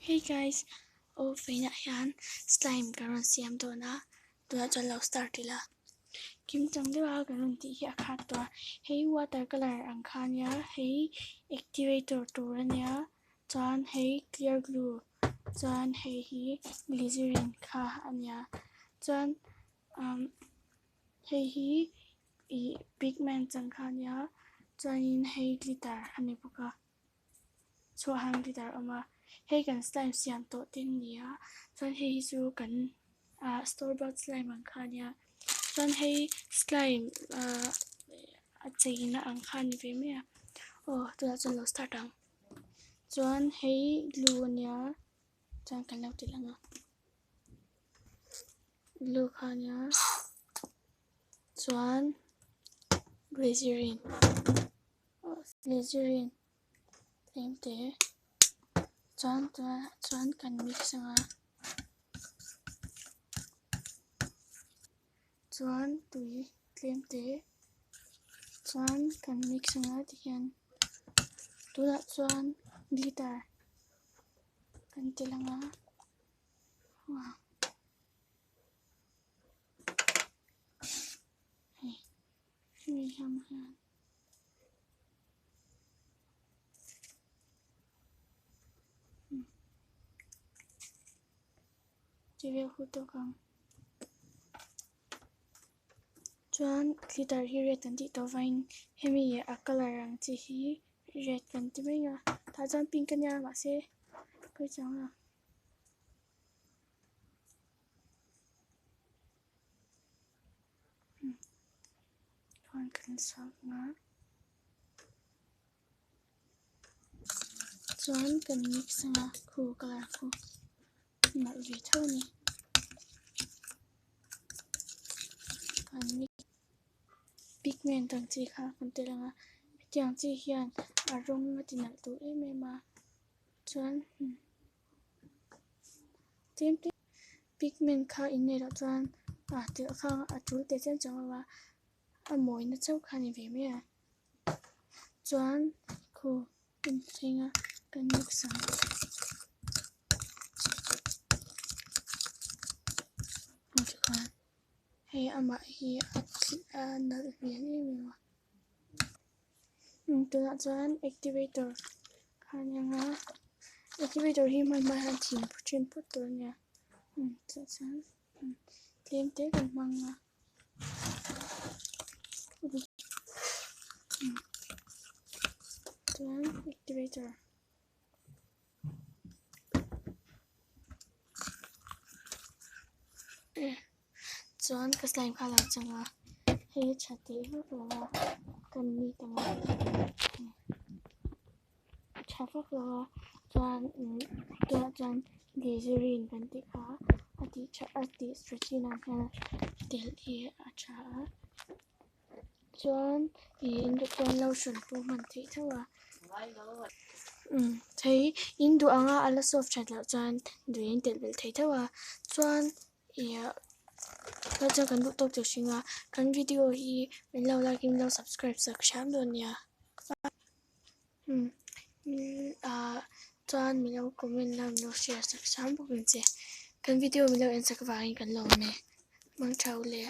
Hey guys aw vawiinah hian slime kan rawn siam dawn a tunah chuan lo start ila kim chang deuh a kan rawn tih hi a khat tawh a hei water colour ang kha ania hei activator tur ania chuan hei clear glue chuan hei hi glycerine kha ania chuan umm hei hi ih pigment ang kha ania chuanin hei glitter a ni bawk a. Chhuah han glitter a awm a hei kan slime siam tawh te an ni a chuan hei hi chu kan ah store bought slime ang kha a nia chuan hei slime ah a cheina ang kha a ni ve mai a aw tunah chuan lo start ang chuan hei glue a nia chuan kan lo ti lang a glue kha a nia chuan glycerine. Glycerine tlem te chuan tunah chuan kan mix ang a chuan tui tlem te chuan kan mix ang a tihian tunah chuan glitter kan ti lang a. Hei hemi hian hian. Ti vel hu tawk ang chuan glitter hi red an tih tawh avangin hemi a colour ang chi hi red kan ti mai a tah chuan pink a nia mahse pawi chuang lo. Chuan kan sak ang a chuan kan mix ang a khu colour khu nalh ve tho a ni kan mix pigment ang chi kha kan tel ang a hetiang chi hian a rawng a ti nalh duh em em a chuan tlem te pigment kha in neih loh chuan ah telh kha a tul teh chiam chuang lo a a mawina chauh kha a ni ve mai a chuan khu inthleng a kan mix ang aw tikhuan hei amah hi a nalh hmel em em a tunah chuan activator kha a ni ang a activator hi hman hma hian thing then phawt tur a nia tah chuan tlem te kan hmang a chuan activator. Chuan ka slime kha a lo chang a hei a tha teh vak lo a kan meet ang a a tha vak lo a chuan tunah chuan glycerine kan tih kha a tih that a tih stretching nan hian telh hi a tha a chuan ih in duh chuan lotion pawh hman theih tho a umm thei in duh anga a la soft that loh chuan duh in telh belh thei tho a chuan. Ih tah chuan kan duh tawk teh hring a kan video hi min lo like in min lo subscribe sak hram dawn nia umm ah chuan min lo comment la min lo share sak hram bawk ang che kan video min lo en sak avangin kan lawm e mang tha u le.